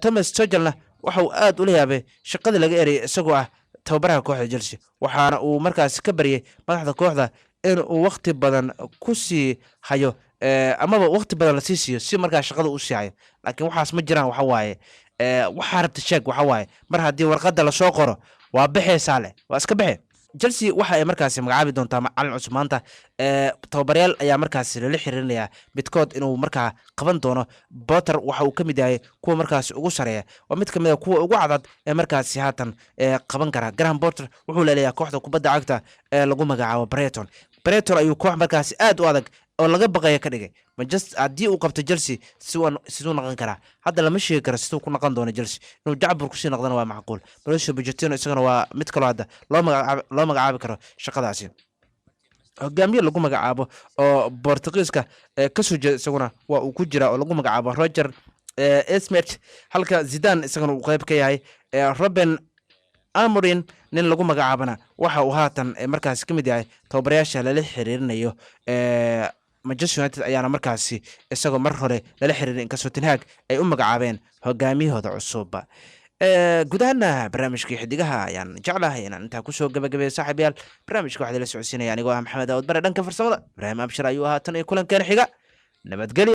Thomas Tuchelna waxa uu aad ula yaabay shaqadii laga erayay isagoo ah tababaraha kooxda Chelsea, waxaana uu markaasi ka baryay madaxda kooxda in uu waqti badan ku sii hayo amaba waqti badan lasii siiyo si markaa shaqada u sii hayo. Laakiin waxaas ma jiraan. Waxa waaye, waxaa rabta sheeg. Waxa waaye, mar haddii warqadda lasoo qoro, waa baxaysaa leh, waa iska baxe. Chelsea waxa ay markaasi magacaabi doontaa macalin cusub maanta. Tababarayaal ayaa markaasi lala xiriirinayaa midkood inuu markaa qaban doono. Potter waxa uu ka mid yahay kuwa markaasi ugu sareeya, waa mid kamid a kuwa ugu cadad ee markaasi haatan qaban kara. Graham Potter wuxuu leeleeyahay kooxda kubadda cagta ee lagu magacaabo Brighton. Brighton ayuu koox markaasi aad u adag oo laga baqaya ka dhigay. Manchester haddii uu qabto Chelsea, siduu noqon karaa hadda lama sheegi karo. Siduu ku noqon doono Chelsea, inuu jacbur kusii noqdana waa macquul. Mauricio Pochettino isagana waa mid kaloo hadda loo magacaabi karo shaqadaasi. Hogaamiye lagu magacaabo oo Bortugiiska kasoo jeeda isaguna waa uu ku jira oo lagu magacaabo Roger Schmidt, halka Zidane isaguna uu qeyb ka yahay. Ruben Amorim nin lagu magacaabana waxa uu haatan markaasi ka mid yahay tababarayaasha lala xiriirinayo. Manchester United ayaana markaasi isagoo mar hore lala xiriiray, inkastoo Ten Hag ay u magacaabeen hogaamiyahooda cusub. Guud ahaana barnaamijkii xidigaha ayaan jeclahay inaan intaa kusoo gabagabeeyo. Saaxiibayaal, barnaamijka waxaa idinla socodsiinaya anigoo ah Maxamed Daawud Bare. Dhanka farsamada Ibraahim Abshir ayuu ahaa. Tan iyo kulankeena xiga, nabadgelyo.